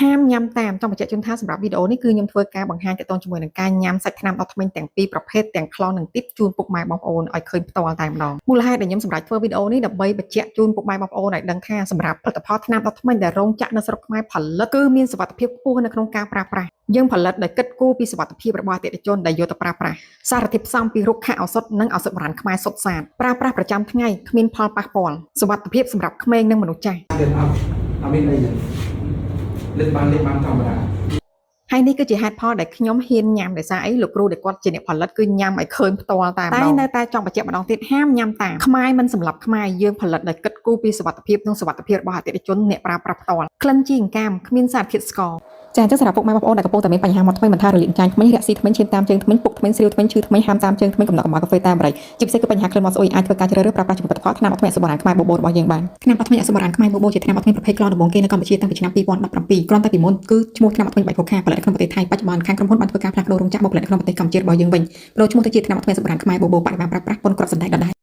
ហាមញ៉ាំតាមចង់បញ្ជាក់ជូនថាសម្រាប់វីដេអូនេះគឺខ្ញុំធ្វើការបង្ហាញទាក់ទងជាមួយនឹងការញ៉ាំសាច់ថ្នាំដុសធ្មេញទាំងពីរប្រភេទទាំងខ្លងនិងទីបជូនពុកម៉ែបងប្អូនឲ្យឃើញផ្ទាល់តែម្ដងមូលហេតុដែលខ្ញុំសម្រេចធ្វើវីដេអូនេះដើម្បីបញ្ជាក់ជូនពុកម៉ែបងប្អូនឲ្យដឹងថាសម្រាប់ផលិតផលថ្នាំដុសធ្មេញដែលរោងចក្រនៅស្រុកខ្មែរផលិតគឺមានសុវត្ថិភាពខ្ពស់នៅក្នុងការប្រើប្រាស់យើងផលិតដោយគិតគូរពីសុវត្ថិភាពរបស់អតិថិជនដែលយកទៅប្រើប្រាស់សារធាតុផ្សំពីរុក្ខឱសថនិងឱសថបុរាណខ្មែរសុទ្ធសាធប្រើប្រាស់ប្រចាំថ្ងៃគ្មានផលប៉ះពាល់សុវត្ថិភាពសម្រាប់ក្មេងនិងមនុស្សចាស់ ទៀតអត់អត់មានអីទេលេបបានលេបបានធម្មតា ហើយនេះគឺជាហេតុផលដែលខ្ញុំហ៊ានញ៉ាំដោយសារអីលោកគ្រូដែលគាត់ជាអ្នកផលិតគឺញ៉ាំឲ្យឃើញផ្ទាល់តែម្ដងតែនៅតែចង់បញ្ជាក់ម្ដងទៀតហាមញ៉ាំតាមខ្មែរមិនសម្រាប់ខ្មែរយើងផលិតដោយគិតគូរពីសុវត្ថិភាពនិងសុវត្ថិភាពរបស់អតិថិជនអ្នកប្រើប្រាស់ផ្ទាល់ក្លិនជាអង្កាមគ្មានសារធាតុស្ករចាអញ្ចឹងសម្រាប់ពុកម៉ែបងប្អូនដែលកំពុងតែមានបញ្ហាមាត់ធ្មេញមិនថារលាកចាញ់ធ្មេញរាក់ស៊ីធ្មេញឈាមតាមជើងធ្មេញពុកធ្មេញស្រាវធ្មេញឈឺធ្មេញហាមតាមជើងធ្មេញកំណត់កម្ដៅកាហ្វេតាមបរិយជាពិសេសគឺបញ្ហាក្លិនមាត់ស្អុយអាចធ្វើការជ្រើសរើសប្រើប្រាស់ជាផលិតផលថ្នាំអត់ធ្មេញអសុបរានខ្មែរបូបូរបស់យើងបានថ្នាំអត់ធ្មេញអសុបរានខ្មែរបូបូជាថ្នាំអត់ធ្មេញប្រភេទក្លងដំបូងគេនៅកម្ពុជាតាំងពីឆ្នាំ2017គ្រាន់តែពីមុនគឺឈ្មោះថ្នាំអត់ធ្មេញបែបកូខាផលិតក្នុងប្រទេសថៃបច្ចុប្បន្នខាងក្រុមហ៊ុនបានធ្វើការផ្លាស់ប្ដូររោងចក្រមកផលិតក្នុងប្រទេសកម្ពុជារបស់យើងវិញប្ដូរឈ្មោះទៅជាថ្នាំអត់ធ្មេញអសុបរានខ្មែរបូបូបរិមាណប្រើប្រាស់ប៉ុនគ្រាប់សណ្តែកដដែល។